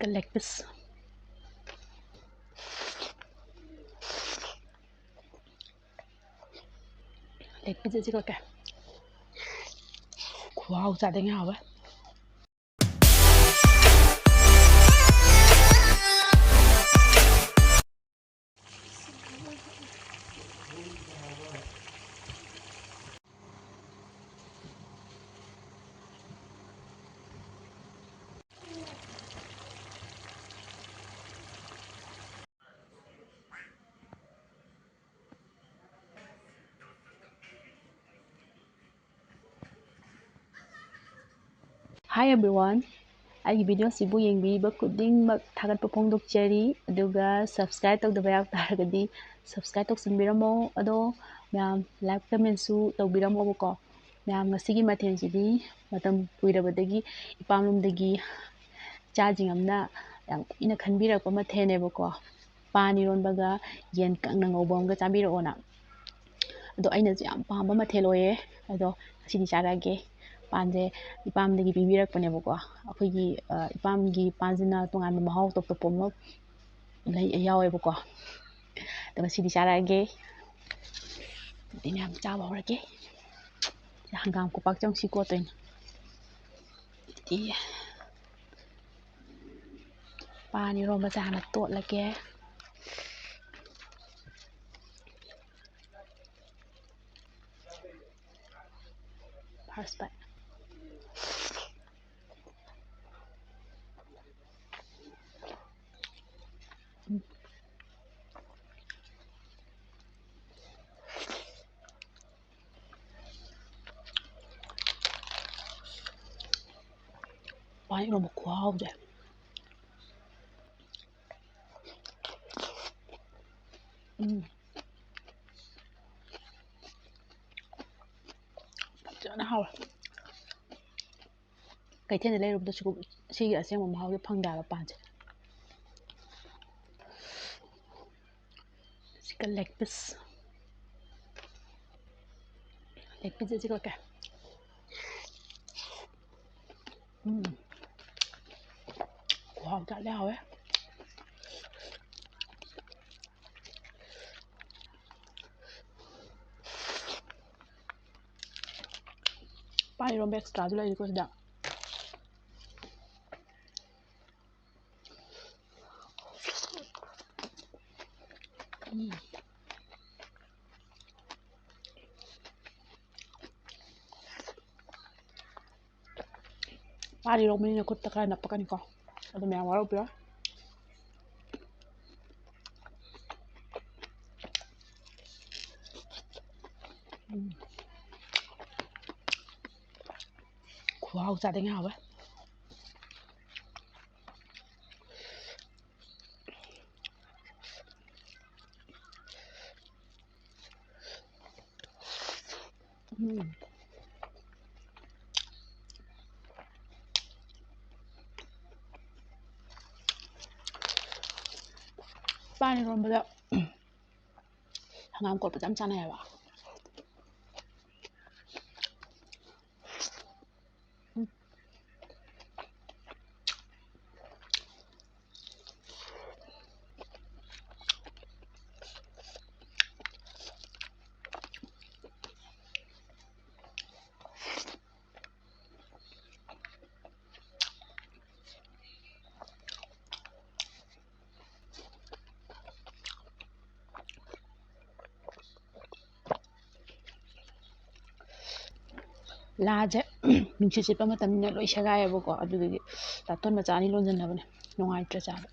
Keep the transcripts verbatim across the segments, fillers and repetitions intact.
ꯁꯤꯒ leg piece, leg piece ꯑꯁꯤ ꯀꯛꯀꯦ꯫ ꯈꯨꯍꯥꯎ ꯆꯥꯗꯉꯩ ꯍꯥꯎꯋꯦ꯫ Hi everyone, ꯑꯩꯒꯤ videoꯁꯤꯕꯨ ꯌꯦꯡꯕꯤꯔꯤꯕ ꯈꯨꯗꯤꯡꯃꯛ ꯊꯥꯒꯠꯄ ꯐꯣꯡꯗꯣꯛꯆꯔꯤ꯫ ꯑꯗꯨꯒ subscribe ꯇꯧꯗꯕ ꯌꯥꯎ ꯇꯥꯔꯒꯗꯤ subscribe ꯇꯧꯁꯤꯟꯕꯤꯔꯝꯃꯣ꯫ ꯑꯗꯣ ꯃꯌꯥꯝ like commentꯁꯨ ꯇꯧꯕꯤꯔꯝꯃꯣꯕꯀꯣ꯫ ꯃꯌꯥꯝ, ꯉꯁꯤꯒꯤ ꯃꯊꯦꯜꯁꯤꯗꯤ ꯃꯇꯝ ꯀꯨꯏꯔꯕꯗꯒꯤ ꯏꯄꯥꯝꯂꯣꯝꯗꯒꯤ ꯏꯆꯥꯁꯤꯡ ꯑꯃꯅ ꯌꯥꯝ ꯀꯨꯏꯅ ꯈꯟꯕꯤꯔꯛꯄ ꯃꯊꯦꯜꯅꯦꯕꯀꯣ꯫ ꯄꯥꯟ ꯏꯔꯣꯟꯕꯒ ꯌꯦꯟ ꯀꯪꯅ ꯉꯧꯕ ꯑꯃꯒ ꯆꯥꯕꯤꯔꯛꯑꯣꯅ꯫ ꯑꯗꯣ ꯑꯩꯅꯁꯨ ꯌꯥꯝ ꯄꯥꯝꯕ ꯃꯊꯦꯜ ꯑꯣꯏꯌꯦ꯫ ꯑꯗꯣ ꯉꯁꯤꯗꯤ ꯆꯥꯔꯛꯑꯒꯦ꯫ ꯄꯥꯟꯁꯦ ꯏꯄꯥꯝꯗꯒꯤ ꯄꯤꯕꯤꯔꯛꯄꯅꯦꯕꯀꯣ꯫ ꯑꯩꯈꯣꯏꯒꯤ, ꯑ, ꯏꯄꯥꯝꯒꯤ ꯄꯥꯟꯁꯤꯅ ꯇꯣꯉꯥꯟꯕ ꯃꯍꯥꯎ ꯇꯣꯞ ꯇꯣꯞꯄ ꯑꯃ ꯂꯩ, ꯌꯥꯎꯋꯦꯕꯀꯣ꯫ ꯑꯗꯣ ꯉꯁꯤꯗꯤ ꯆꯥꯔꯛꯑꯒꯦ꯫ ꯑꯗꯨꯗꯤ ꯃꯌꯥꯝ ꯆꯥꯕ ꯍꯧꯔꯒꯦ꯫ ꯍꯪꯒꯥꯝ ꯈꯨꯄꯥꯛ ꯆꯪꯁꯤ ꯀꯣꯠꯇꯣꯏꯅꯦ꯫ ꯑꯗꯨꯗꯤ ꯄꯥꯟ ꯏꯔꯣꯝꯕꯁꯦ ꯍꯥꯟꯅ ꯇꯣꯠꯂꯒꯦ꯫ First bite. ꯎꯝ꯫ ꯄꯥꯟ ꯏꯔꯣꯝꯕ ꯈꯨꯍꯥꯎꯁꯦ꯫ ꯎꯝ꯫ ꯐꯖꯅ ꯍꯥꯎꯋꯦ꯫ ꯀꯩꯊꯦꯜꯗ ꯂꯩꯔꯨꯕꯗ ꯁꯤꯒꯨꯝ-, ꯁꯤꯒꯤ ꯑꯁꯦꯡꯕ ꯃꯍꯥꯎꯁꯦ ꯐꯪꯗꯦ ꯍꯥꯏꯕ ꯄꯥꯟꯁꯦ꯫ ꯁꯤꯒ leg piece꯫ Leg piece ꯑꯁꯤ ꯀꯛꯀꯦ꯫ ꯎꯝ꯫ ꯈꯨꯍꯥꯎ ꯆꯥꯠꯂꯦ, ꯍꯥꯎꯋꯦ꯫ ꯄꯥꯟ ꯏꯔꯣꯝꯕ extraꯁꯨ ꯂꯩꯔꯤꯀꯣ ꯁꯤꯗ꯫ ꯎꯝ꯫ ꯄꯥꯟ ꯏꯔꯣꯝꯕꯅꯤꯅ ꯈꯨꯠꯇ ꯈꯔ ꯅꯞꯄꯛꯀꯅꯤꯀꯣ꯫ ꯑꯗꯨ ꯃꯌꯥꯝ ꯋꯥꯔꯧꯕꯤꯔꯣꯏ꯫ ꯎꯝ꯫ ꯈꯨꯍꯥꯎ ꯆꯥꯗ ꯉꯥꯏ ꯍꯥꯎꯋꯦ꯫ ꯎꯝ꯫ ꯄꯥꯟ ꯏꯔꯣꯟꯕꯗ ꯍꯪꯒꯥꯝ ꯀꯣꯠꯄꯁꯦ ꯌꯥꯝ ꯆꯥꯟꯅꯩ ꯍꯥꯏꯕ꯫ ꯂꯥꯁꯦ ꯅꯨꯡꯁꯤꯠ ꯁꯤꯠꯄ ꯃꯇꯝꯅꯤꯅ ꯂꯣꯏ ꯁꯦꯒꯥꯏꯌꯦꯕꯀꯣ, ꯑꯗꯨꯗꯨꯒꯤ ꯂꯥꯇꯣꯟ ꯃꯆꯥ ꯑꯅꯤ ꯂꯣꯟꯁꯤꯟꯅꯕꯅꯦ, ꯅꯨꯡꯉꯥꯏꯇ꯭ꯔꯦ ꯆꯥꯕ꯫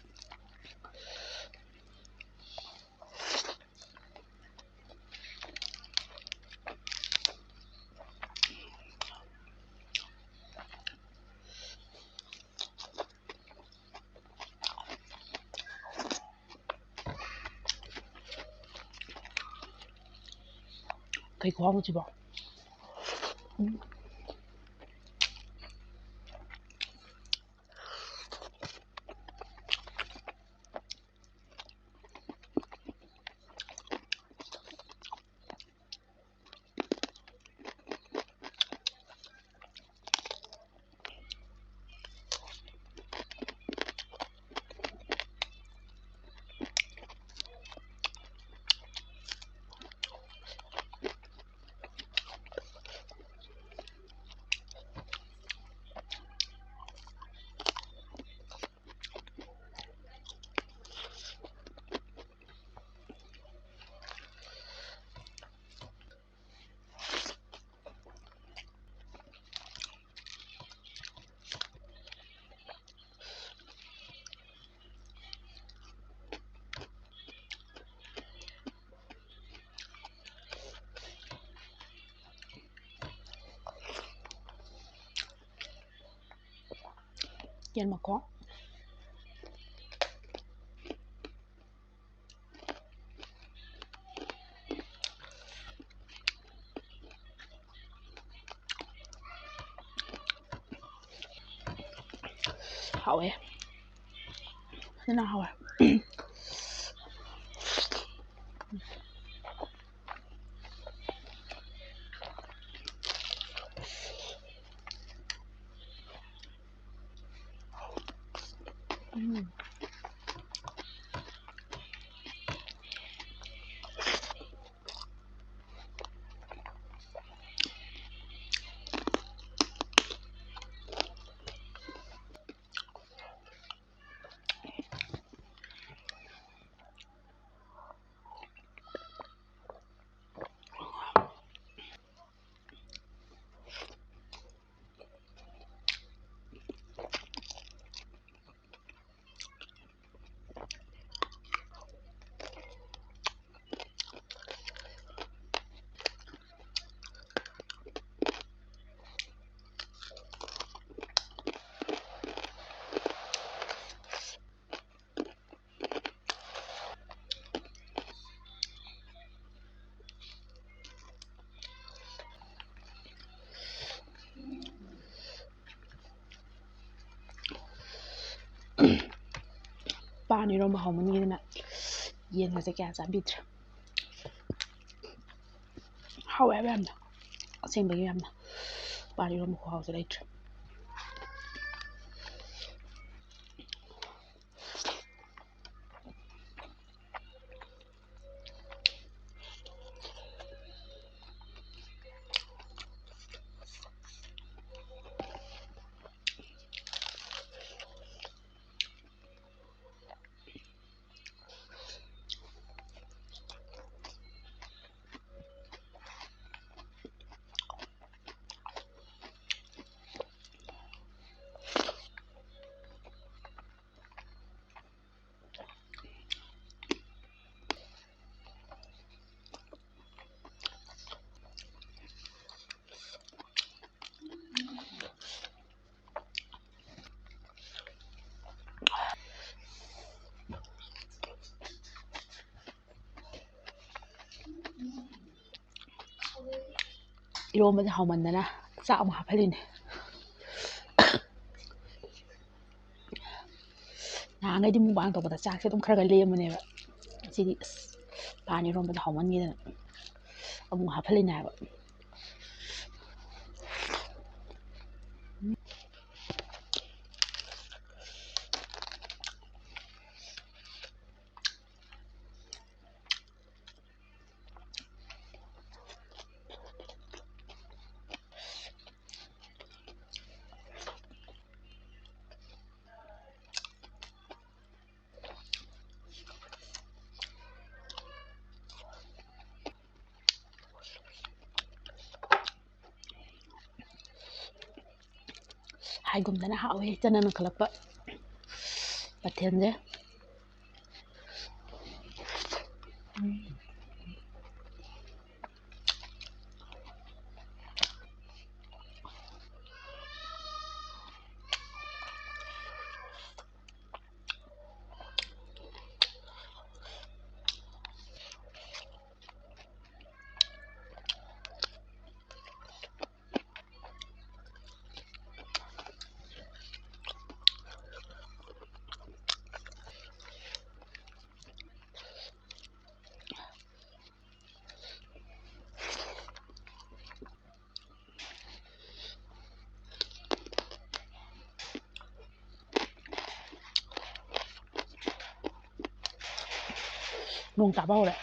ꯀꯩ ꯈꯨꯍꯥꯎꯅꯣ ꯁꯤꯕꯣ? ꯎꯝ꯫ ꯌꯦꯟ ꯃꯈꯣꯡ꯫ ꯍꯥꯎꯋꯦ꯫ ꯐꯖꯅ ꯍꯥꯎꯋꯦ꯫ ꯎꯝ꯫ ꯄꯥꯟ ꯏꯔꯣꯝꯕ ꯍꯥꯎꯃꯟꯈꯤꯗꯅ ꯌꯦꯟꯒꯁꯦ ꯀꯌꯥ ꯆꯥꯕꯤꯗ꯭ꯔꯦ꯫ ꯍꯥꯎꯋꯦ ꯍꯥꯏꯕ ꯌꯥꯝꯅ, ꯑꯁꯦꯡꯕꯒꯤ ꯌꯥꯝꯅ꯫ ꯄꯥꯟ ꯏꯔꯣꯝꯕ ꯈꯨꯍꯥꯎꯁꯦ ꯂꯩꯇ꯭ꯔꯦ꯫ ꯏꯔꯣꯝꯕꯁꯦ ꯍꯥꯎꯃꯟꯗꯅ ꯆꯥꯛ ꯑꯃꯨꯛ ꯍꯥꯞꯍꯜꯂꯤꯅꯦ꯫ ꯅꯍꯥꯟꯈꯩꯗꯤ mukbang ꯇꯧꯕꯗ ꯆꯥꯛꯁꯦ ꯑꯗꯨꯝ ꯈꯔ ꯈꯔ ꯂꯦꯝꯕꯅꯦꯕ꯫ ꯉꯁꯤꯗꯤ ꯑꯁ, ꯄꯥꯟ ꯏꯔꯣꯝꯕꯗꯣ ꯍꯥꯎꯃꯟꯈꯤꯗꯅ ꯑꯃꯨꯛ ꯍꯥꯞꯍꯜꯂꯤꯅꯦ ꯍꯥꯏꯕ꯫ ꯍꯥꯏꯒꯨꯝꯗꯅ ꯍꯥꯎꯋꯦ ꯏꯆꯟꯅ ꯅꯪꯈꯠꯂꯛꯄ ꯃꯊꯦꯜꯁꯦ꯫ ꯅꯣꯡ ꯇꯥꯕ ꯍꯧꯔꯦ꯫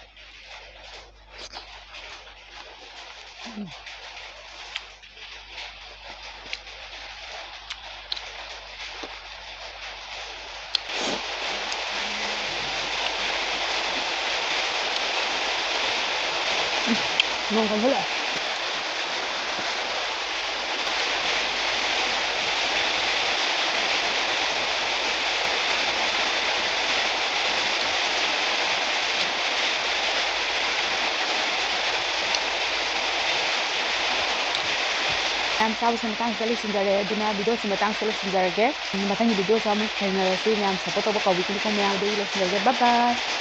ꯅꯣꯡ ꯀꯟꯈꯠꯂꯛꯑꯦ꯫ ꯃꯌꯥꯝ ꯆꯥꯕꯁꯤ ꯃꯇꯥꯡꯁꯤꯗ ꯂꯣꯏꯁꯤꯟꯖꯔꯦ꯫ ꯑꯗꯨꯅ videoꯁꯤ ꯃꯇꯥꯡꯁꯤꯗ ꯂꯣꯏꯁꯤꯟꯖꯔꯒꯦ꯫ ꯃꯊꯪꯒꯤ videoꯁꯤ ꯑꯃꯨꯛ ꯊꯦꯡꯅꯔꯁꯤ꯫ ꯃꯌꯥꯝ support ꯇꯧꯕ ꯀꯥꯎꯕꯤꯒꯅꯨꯀꯣ꯫ ꯃꯌꯥꯝ ꯑꯗꯨꯒꯤ ꯂꯣꯏꯁꯤꯟꯖꯔꯒꯦ꯫ Bye bye꯫